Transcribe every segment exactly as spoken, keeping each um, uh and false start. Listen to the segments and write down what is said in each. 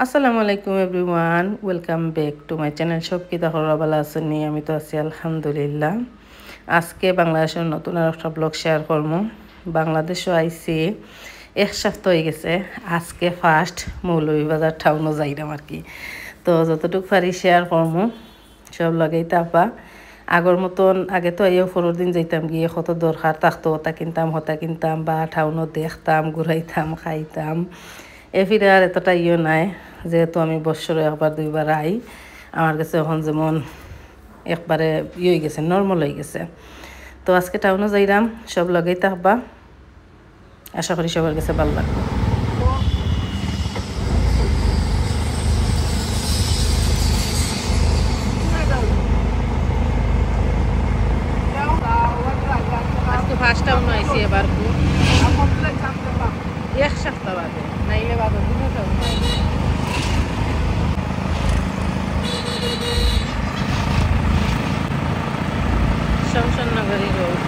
আসসালামু আলাইকুম everyone, welcome back to my channel। সব কিতা খবর, ভালা আছইন নি? আমি তো আছি আলহামদুলিল্লাহ। আজকে বাংলাদেশর নতুন আর একটা ব্লগ শেয়ার করমু। বাংলাদেশো আইছি এক সপ্তাহ অই গেছে। আজকে ফার্স্ট মৌলভীবাজার টাউনো যাইরাম আর কি। তো যতটুক পারি শেয়ার করমু। সব লগেই থাকবা। আগর মতন আগে তো আইয়াও পরর দিন যাইতাম গিয়া কত দরকার থাকতো, অতা কিনতাম, হতা কিনতাম, বা টাউনো দেখতাম, ঘুরাইতাম, খাইতাম। এ ফিরে আর এতটা ইয়ে নাই, যেহেতু আমি বছরো একবার দুইবার আই, আমার গেছে অখন যেমন একবারে ইয়ে অই গেছে, নরমাল অই গেছে। তো আজকে টাউনো যাইরাম, সব লগেই থাকবা। আশা করি সবার গেছে ভালা লাগবো। আজকে ফার্স্ট টাউনো আইছি এবার। এক সপ্তাহ বাদে, নাইলে বাদর দিনও টাউনো আইছি। শমশেরনগরী রোড।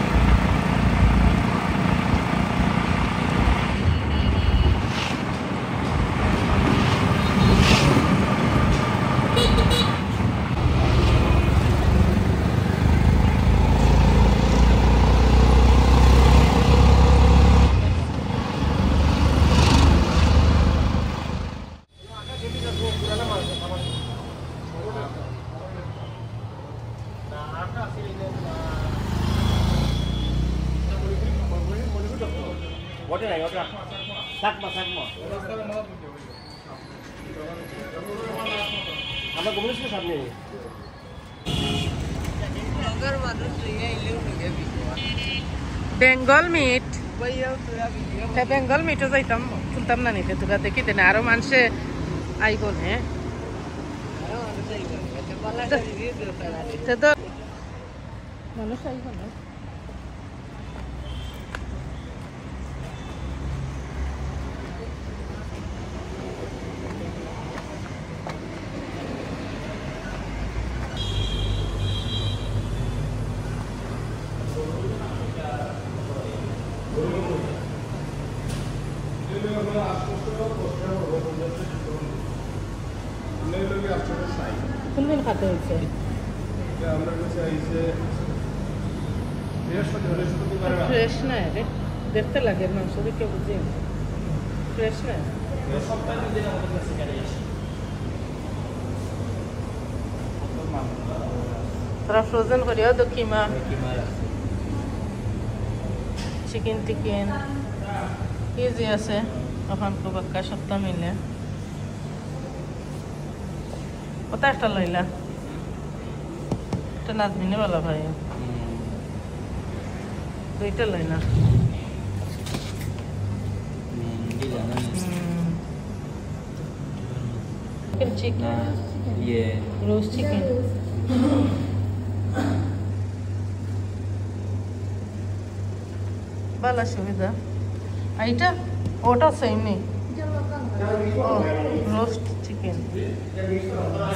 ওটা নাই, ওটা। চাকমা, চাকমা। আমরা কমিউনিস্টের সামনে। বেঙ্গল মিট। বেঙ্গল মিটও যাইতাম, তুলতাম না নিতে তোরা, দেখি দেন আরো মানষে আইব নে। তে তো মানুষ আইব না। কোনদিন খাতে হয়েছে? এটা আমার কাছে আইছে বৃহস্পতিবার, বৃহস্পতিবার। ফ্রেশ না রে, দেখতে লাগে মাংস দেখে বুঝি। ফ্রেশ না। এই সপ্তাহে দুই দিন আমাদের কাছে গাড়ি আসে। তারা ফ্রোজেন করিয়াও তো কিমা। কিমা আছে। চিকেন টিকেন। কি যে আছে, ওখান তো বাক্কা সপ্তাহ মিলে। ওটা একটা লইলা। একটা নাজমিনে বালা ভাই। হুম। দুইটা লইলা। হুম, দিলা না? হুম। চিকেন। না, ইয়ে। Roast chicken. বালা সুবিধা। আর এটা, ওটা সেম নেই। ও, রোস্ট চিকেন।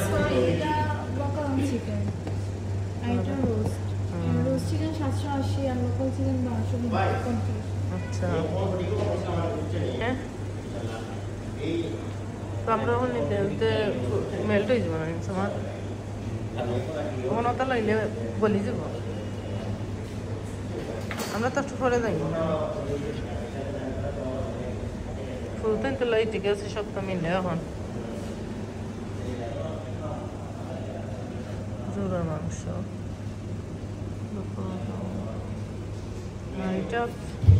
সরি, এটা লোকাল চিকেন। আর এটা রোস্ট। হুম। রোস্ট চিকেন সাতশো আশি আর লোকাল চিকেন বারোশো পঞ্চাশ। আচ্ছা। হ্যাঁ? তো আমরা ওখানে নিতে নিতে মেল্ট হয়ে যাবো না, ইনশাল্লাহ। ওখানে ওটা লইলে গলি যাবো। আমরা তো একটু পরে যাই। ফুলতেন তো লই, ঠিক আছে, সব তো মিলে এখন। জোড়া মাংস। আর এটা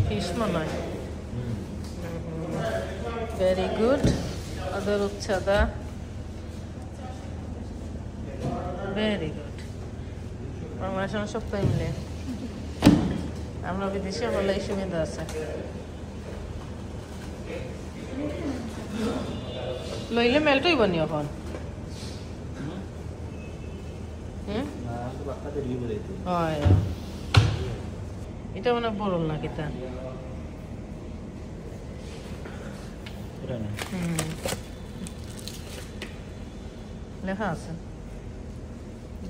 ফিশ মনে হয়। Very good. আদা রূপচাঁদা। Very good. বাংলাদেশ আমার সব টাইম মিলে। আমরা বিদেশে হলে এই সুবিধা আছে। লইলে মেল্ট হইব নি এখন? হুম? না, আমি তো বাক্কা দেরি করে দিই। হয়। এটা মানে বড় না কিতা? এটা না। হুম। লেখা আছে।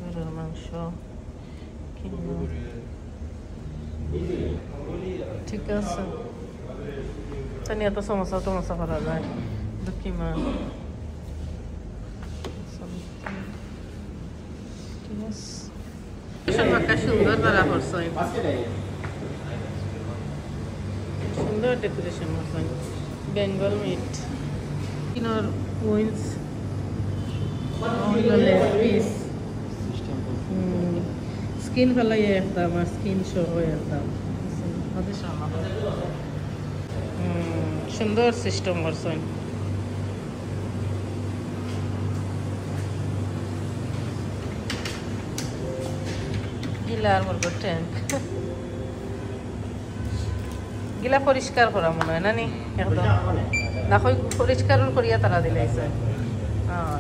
গরুর মাংস। কিমা। ঠিক আছে। জানি এত সমোসা টমোসা করা যায়। দুঃখী মা। ঠিক আছে। Decoration বাক্কা সুন্দর করা করছইন। সুন্দর decoration করছইন। Bengal meat। কিনোর wings। Leg piece। হুম। Skin ফালাইয়া একদম, আর skin সহ একদম। হাতে সামা। হুম, সুন্দর system করছইন। গিলা আর মুরগর ট্যাঙ্ক। গিলা পরিষ্কার করা মনে হয় না নি? একদম। না, কই পরিষ্কার করিয়া তারা দিলাইছে। হ্যাঁ।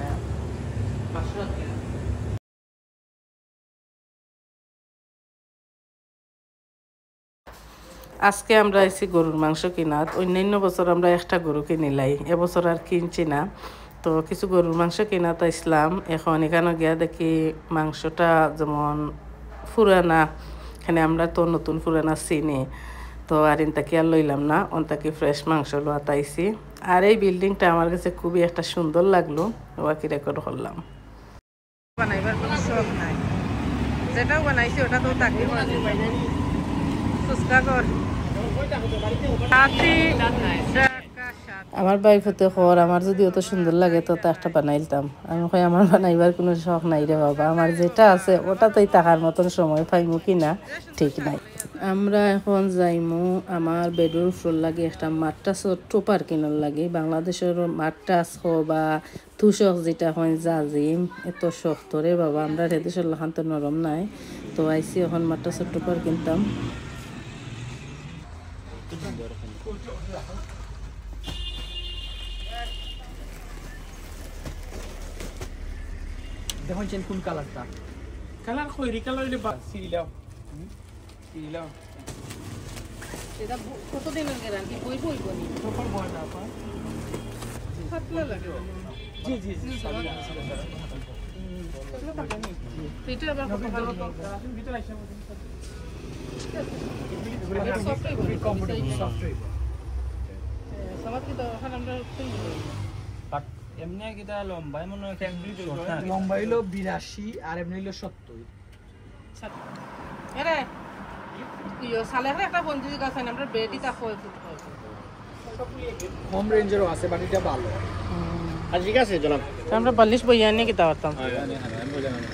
আজকে আমরা আইছি গরুর মাংস কিনাত। অন্যান্য বছর আমরা একটা গরু কিনিলাই, এবছর আর কিনছি না। তো কিছু গরুর মাংস কিনাত আইছলাম। এখন এখানো গিয়া দেখি মাংসটা যেমন পুরানা, এখানে আমরা তো নতুন পুরানা চিনি, তো আর ইনতাকি আর লইলাম না, অনতাকি fresh মাংস লওয়াত আইছি। আর এই buildingটা আমার কাছে খুবই একটা সুন্দর লাগলো, ওয়াকি record করলাম। বানাইবার কোনো শখ নাই, যেটাও বানাইছি ওটা তো তাকে ফুচকা কর। আমার ভাই ফুতে কর, "আমার যদি অত সুন্দর লাগে তো তা একটা বানাইলতাম।" আমি কই, "আমার বানাইবার কোনো শখ নাই রে বাবা, আমার যেটা আছে ওটাতেই থাকার মতন সময় পাইমু কি না ঠিক নাই।" আমরা এখন যাইমু আমার বেডর উপর লাগি একটা মাট্টা ছোট্ট পার্কিংর লাগি। বাংলাদেশর মাট্টা বা তুষক যেটা হয় জাজিম, এত শক্ত রে বাবা, আমরা রেদেশর লাখান তো নরম নাই। তো আইছি এখন মাট্টা ছোট্ট পার্কিংতাম। দেখুন চেন কোন কালারটা? কালার কই রে, কালার হইলে বা-, সিরিলাও। হুম? সিরিলাও। এটা ব-, কতদিনের গ্যারান্টি? বই বই বই। সফল বয়টা আপা। পাতলা লাগে। জি, জি, জি, সামনে আছে, স্যার। হুম, পাতলা থাকে নি? এটা আবার কত ভালো? ভিতরে আসো। ঠিক আছে। এটা সফট হইব। খুবই কমফোর্টেবল, সফট হইব। এ, সালাদ কি তো এখন আমরা খুলবো? বাট এমনি কিতা লম্বাই মনে হয় একটু শর্ট না? লম্বাই হইলো বিরাশি আর এমনি হইলো সত্তর। আচ্ছা। এরে, ইয়ো, সালেহর একটা বন্ধু আছে না, আমরা বেডিতা কয় ফুট কয় ফুট। কম রেঞ্জেরও আছে, বাট এটা ভালো। আর ঠিক আছে, জনাব। তো আমরা বালিশ বইয়া আনি কিতা করতাম?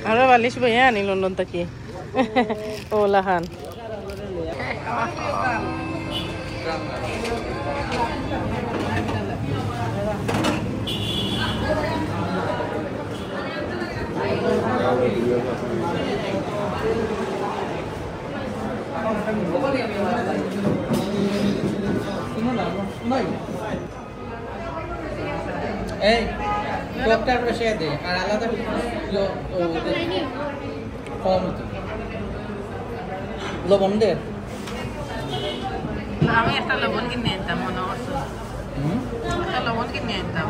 আমরা বালিশ বইয়া আনি লন্ডন থাকি। ওলাখান। এই, টকটার পাশে দে, আর আলাদা ইয়ো, ও, দে। কম তো। লবণ দে। আমি একটা লবণ কিনে আনতাম, মনে করছো? হুম? একটা লবণ কিনে আনতাম।